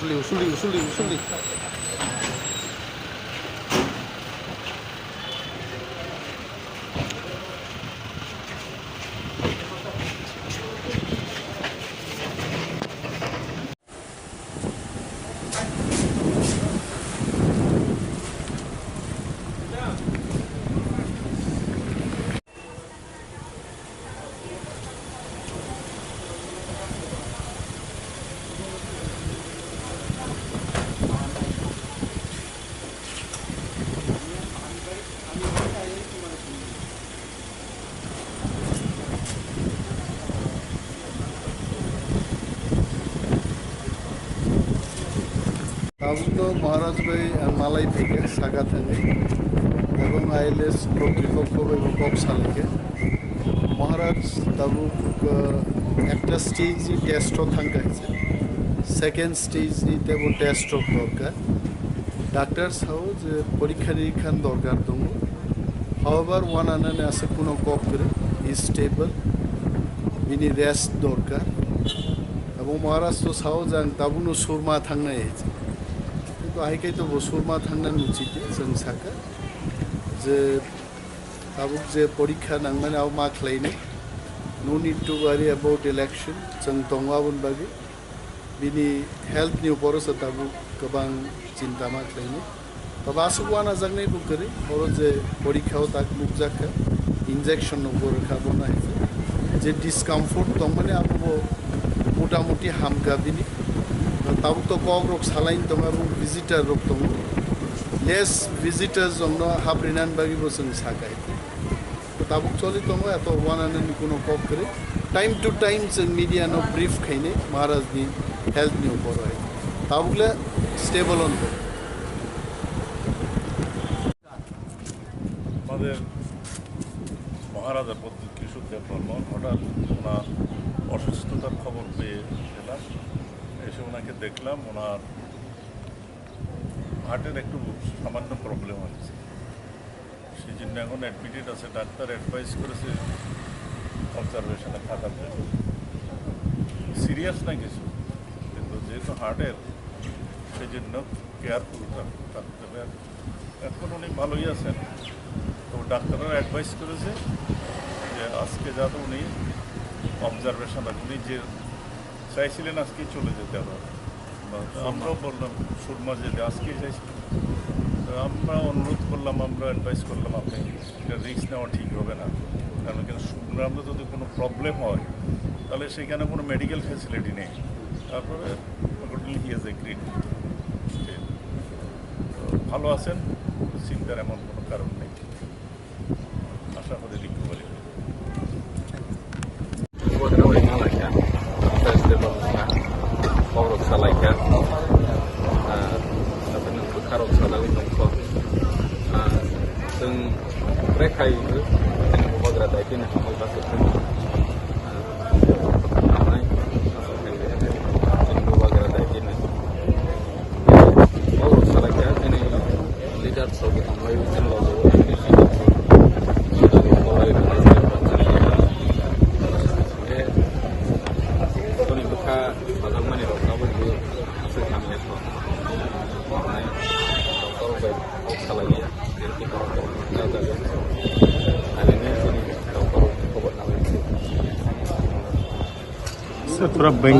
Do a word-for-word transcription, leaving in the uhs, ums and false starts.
Usuli, usuli, usuli. Tabuk to Maharaj bai ang malai phaikha saka thangwi, ebong I L S kotripokho bai bo kok salaikha. Maharaj tabuk, uh, ekta stage ni test o thangkha, second stage ni tebo test rok dorkar. Doctor sao je porikha ni khan dorkar tongo. However, one another ase kuno kok kwrwi, is stable, bini rest dorkar. Abo Maharaj to sao jang tabukno surma thangnai hai. Kintu hai kai to bo surma thangna nuchite chwng saka je tabuk je porikha nangmani abo ma khlainai. No need to worry about election. Chwng tongo aboni bagwi. Bini health ni uporo se tabuk kwbang chinta ma khlainai. Tobe aswk uanajaknai bo kwrwi, oro je porikha o tak nukjak kha, injection no bo rwkha bo nai. Je discomfort tongmani abo bo motamuti hamkha bini. Tabuk to kok rok salaini tongo, abo visitor rok tongo. Less visitors rok no haprinani bagwi bo chwng sakha. Tabuk choli tongo, eto uanani kuno kok kwrwi. Time to time chwng media no brief khainai Maharaj ni health ni upor hai. Tabuk le stable on. আমাদের মহারাজা প্রদ্যুৎ কিশোর দেব বর্মন হঠাৎ ওনার অসুস্থতার খবর পেয়ে এলাম, এসে ওনাকে দেখলাম। ওনার হার্টের একটু সামান্য প্রবলেম হয়েছে, সেই জন্য এখন অ্যাডমিটেড আছে। ডাক্তার অ্যাডভাইস করেছে অবজারভেশনে থাকার জন্য। সিরিয়াস না কিছু, কিন্তু যেহেতু হার্টের, সেই জন্য কেয়ারফুল থাকতে হবে। এখন উনি ভালোই আছেন, তো ডাক্তাররা অ্যাডভাইস করেছে যে আজকে যাতে উনি অবজারভেশন রাখেন। উনি যে চাইছিলেন আজকে চলে যেতে আবার। আমরাও বললাম সুরমা যেতে আজকেই চাইছিলেন। তো আমরা অনুরোধ করলাম, আমরা অ্যাডভাইস করলাম, আপনি এটা রিস্ক নেওয়া ঠিক হবে না, কারণ এখানে শুনলাম যদি কোনো প্রবলেম হয়, তাহলে সেখানে কোনো মেডিকেল ফ্যাসিলিটি নেই। তারপরে accordingly he has agreed to stay. তো ভালো আছেন, চিন্তার এমন কোনো কারণ নেই। আশা করি রিকভারি হবে। Bodrawi nang laikha, festival wngkha, bokrok sa laikha, ah, bwkharok sajagwi tongkha, ah, chwng bwkha daitino hamjakma se chwng, ah, hamnai, chwng bwkha daitino. Bokrok sa laikha, chini leader sok tongmani, chini logo, chini leader sok. Bini bwkha sajagmani rok tabuk bo aswk hamya kho. Doctor bai kok salaiya, doctor bai kok salaiya. Ani ni chini doctor khobor nalai. Pura beng-